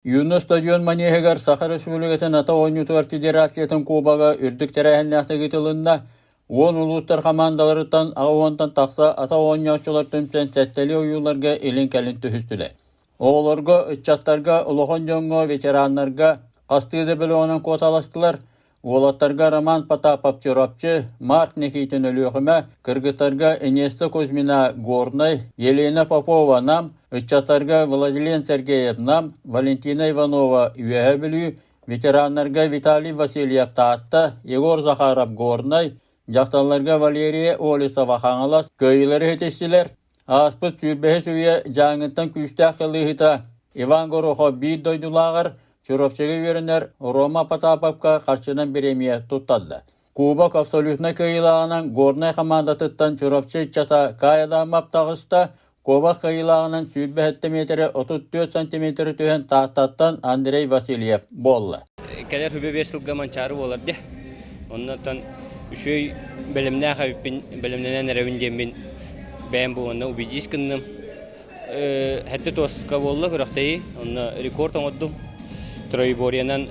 Юность стадион манеһыгар Саха Республикатын ата оонньуутугар федерациятын кубога үрдүк тэрээһиннээхтик ыытылынна. 10 улуустар хамаандаларыттан 80-тан тахса ата оонньооччулар түмсэн сэттэлии ойууларга илин-кэлин түһүстүлэр. Оҕолорго, ыччаттарга, улахан дьоҥҥо, ветераннарга хастыы да бөлөҕүнэн куоталастылар. Уолаттарга Роман Потапов Чурапчы, Марк Никитин Өлүөхүмэ, кыргыттарга Инесса Кузьмина Горнай, Елена Попова Нам, ыччаттарга Владилен Сергеев Нам, Валентина Иванова Үөһээ Бүлүү, ветераннарга Виталий Васильев Таатта, Егор Захаров Горнай, дьахталларга Валерия Олесова Хаҥалас кыайыылары ситистилэр. Ааспыт 25 үйэ Дьааҥыттан күүстээх кылыыһыта Иван Горохов биир дойдулааҕар Чурапчыга үөрэнэр Рома Потаповка харчынан бириэмийэ туттарда. Кубок абсолютнай кыайыылааҕынан Горнай хамаандатыттан Чурапчы ыччата Кай Адамов таҕыста, куобах кыайыылааҕынан 27 миэтэрэ 34 сантиметры түһэн Тааттаттан Андрей Васильев буолла. Кэлэр хүбэ 5 сылга Манчаары буолар дии. Оннотон үчүгэй бэлэмнээх эбиппин, бэлэмнэнэн эрэбин диэммин бэйэм бу уонна убедись гынным. Хэттэ туоска буолла күрэхтэһии, онно рекорд оҥордум. Троеборьенан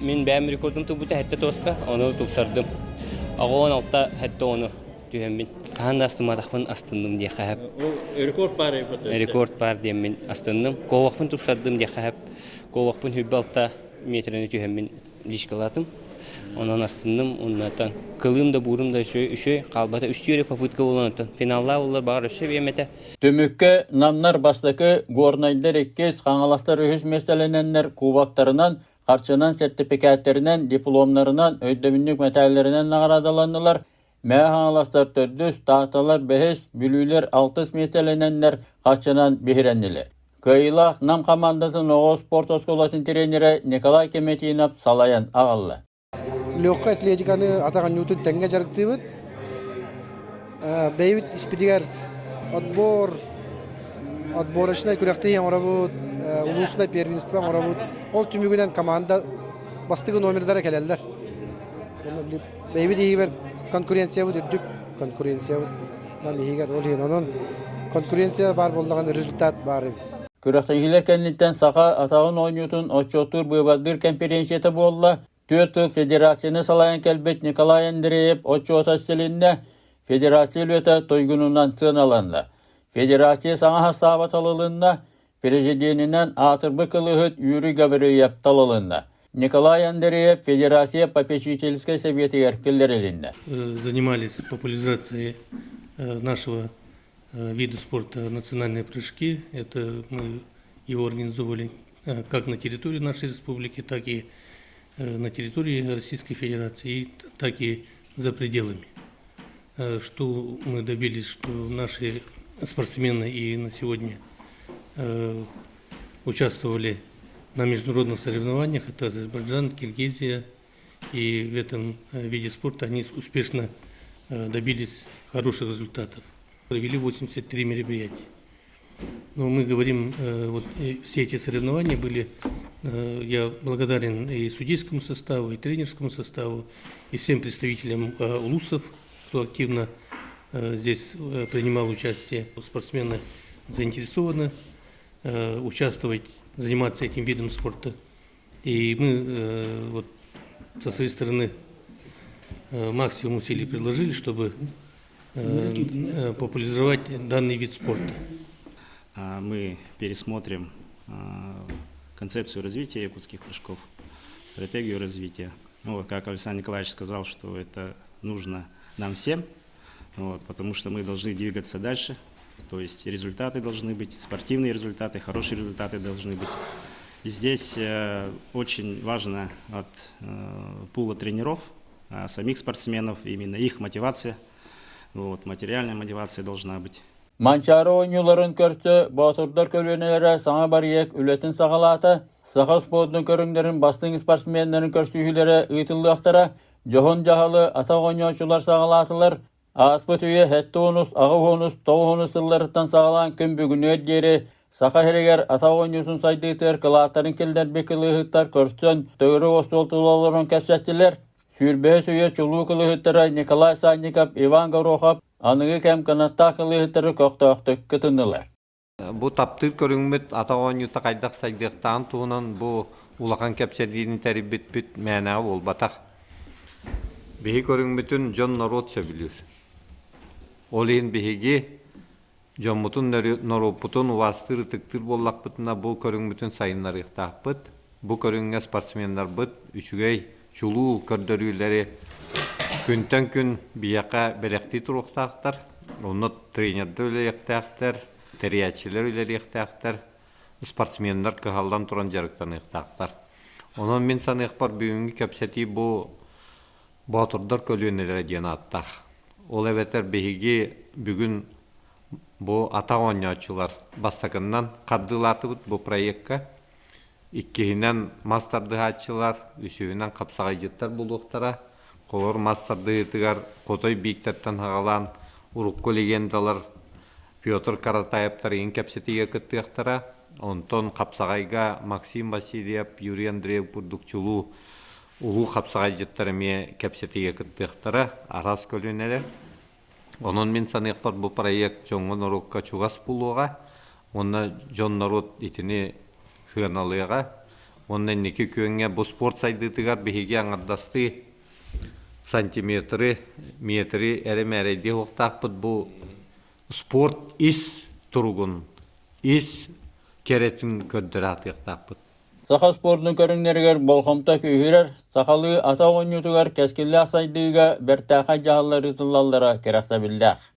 мин бэйэм рекордум турбута хэттэ туоска, ону тупсардым. 86 хэттэ ону түһэммин. Хаһан да астымматахпын астынным диэххэ сөп. Рекорд баар Рекорд баар диэммин астынным. Куобахпын тупсардым диэххэ сөп. Куобахпын 26 метрени түһэммин личкалаатым. Онон астынным уонна кылыым да буурум да үчүгэй үчүгэй хаалбата үстүү эрэ попытка буолан оттон финаллаа буллар баҕар өссө биэм этэ. Түмүккэ намнар бастакы, горнайдар иккис, хаҥаластар үһүс миэстэлэнэннэр кубоктарынан, харчынан сэртипикээттэринэн, дипломнарынан, өйдөбүнньүк мэтээллэринэн наҕараадаланнылар. Мэҥэ Хаҥаластар төрдүс, Таатталар бэһис, Бүлүүлэр алтыс миэстэлэнэннэр харчынан биһирэннилэр. Кыайыылаах Нам хамаандатын оҕо спорт оскуолатын тренерэ Николай Кеметинов салайан аҕалла. Легкай атлетиканы атах оонньуутун тэҥҥэ дьарыктыыбыт. Бэйэбит испитигэр отбор, отборочнай күрэхтэһии оҥоробут, улуусунай первенство оҥоробут. Ол түмүгүнэн команда бастакы номердара кэлэллэр. Бэйэбит иһигэр конкуренциябыт үрдүк, конкуренциябыт нам иһигэр ол иһин онон конкуренция баар буоллаҕына результат баар эбит. Күрэхтэһиилэр кэнниттэн саха атаҕын оонньуутун отчуоттуур быыбардыыр конференцията буолла. Түөрт сыл федерацияны салайан кэлбит Николай Андреев отчуота силиннэ, федерация үлэтэ туйгунунан сыаналанна. Федерация саҥа састааба талылынна, Президенинэн аатырбыт кылыһыт Юрий Гаврильев талылынна. Николай Андреев Федерация попечительскай сэбиэтигэр киллэрилиннэ. Занимались популяризацией нашего вида спорта национальные прыжки. Это мы его организовывали как на территории нашей республики, так и на территории Российской Федерации, так и за пределами. Что мы добились, что наши спортсмены и на сегодня участвовали на международных соревнованиях. Это Азербайджан, Киргизия. И в этом виде спорта они успешно добились хороших результатов. Провели 83 мероприятия. Но мы говорим, вот все эти соревнования были, я благодарен и судейскому составу, и тренерскому составу, и всем представителям улусов, кто активно здесь принимал участие. Спортсмены заинтересованы участвовать, заниматься этим видом спорта. И мы вот со своей стороны максимум усилий приложили, чтобы популяризовать данный вид спорта. Мы пересмотрим концепцию развития якутских прыжков, стратегию развития. Ну, вот, как Александр Николаевич сказал, что это нужно нам всем, вот, потому что мы должны двигаться дальше, то есть результаты должны быть, спортивные результаты, хорошие результаты должны быть. И здесь очень важно от пула тренеров, самих спортсменов, именно их мотивация, вот, материальная мотивация должна быть. Манчаары оонньууларын көрсө Боотурдар көлүөнэлэрэ саҥа барыйыак үлэтин саҕалаата. Саха спордун көрүҥнэрин бастыҥ спортсменнарын көрсүһүүлэрэ ыытыллыахтара. Дьоһун дьаһалы атах оонньооччулар саҕалаатылар. Ааспыт үйэ 70 80 90 сылларыттан саҕалаан күн бүгүнүгэр диэри Саха сиригэр атах оонньуутун сайдыытыгар кылааттарын киллэрбит кылыыһыттар көрсөн, төгүрүк остуол тула олорон кэпсэттилэр. 25 үйэ чулуу кылыыһыттара Николай Санников, Иван Горохов аныгы кэм кынаттаах кылыыһыттары көхтөөхтүк кытыннылар. Бу таптыыр көрүҥмүт атах оонньуута хайдах сайдыахтааҕын туһунан бу улахан кэпсэтиини тэрийбиппит мээнэҕэ буолбатах. Биһи көрүҥмүтүн дьон-норуот сөбүлүүр. Ол иһин биһиги дьоммутун, норуоппутун убаастыыр, ытыктыыр буоллахпытына бу көрүҥмүтүн сайыннарыахтаахпыт. Бу көрүҥҥэ спортсменнарбыт үчүгэй, чулуу көрдөрүүлэри күнтэн күн биһиэхэ бэлэхтии туруохтаахтар. Онно тренердэр үлэлиэхтээхтэр, тэрийээччилэр үлэлиэхтээхтэр, спортсменнар кыһаллан туран дьарыктаныахтаахтар. Онон мин саныахпар бүгүҥҥү кэпсэтии бу Боотурдар көлүөнэлэрэ диэн ааттаах. Ол эбэтэр биһиги бүгүн бу атах оонньооччулар бастакыннан хардыылаатыбыт бу проекка. Иккиһинэн мас тардыһааччылар, үсүһүнэн хапсаҕайдьыттар буолуохтара. Холор мас тардыһыытыгар Хотой Бииктэртэн саҕалаан урукку легендалар Петр Каратаевтар иһин кэпсэтиигэ кыттыахтара. Онтон хапсаҕайга Максим Васильев, Юрий Андреев курдук чулуу улуу хапсаҕайдьыттар эмиэ кэпсэтиигэ кыттыахтара, араас көлүөнэлэр. Онон мин саныахпар бу проект дьоҥҥо-норуокка чугас буолуоҕа уонна дьон-норуот итини сыаналыаҕа уонна инники күөҥҥэ бу спорт сайдыытыгар биһиги аҥардастыы сантиметры, метри эрэ мээрэйдиэ суохтаахпыт бу спорт ис туругун, ис кэрэтин көрдөрө сатыахтаахпыт. Саха спордун көрүҥнэригэр болҕомто күүһүрэр, сахалыы атах оонньуутугар кэскиллээх сайдыыга бэртээхэй дьаһаллар ыытыллаллара кэрэхсэбиллээх.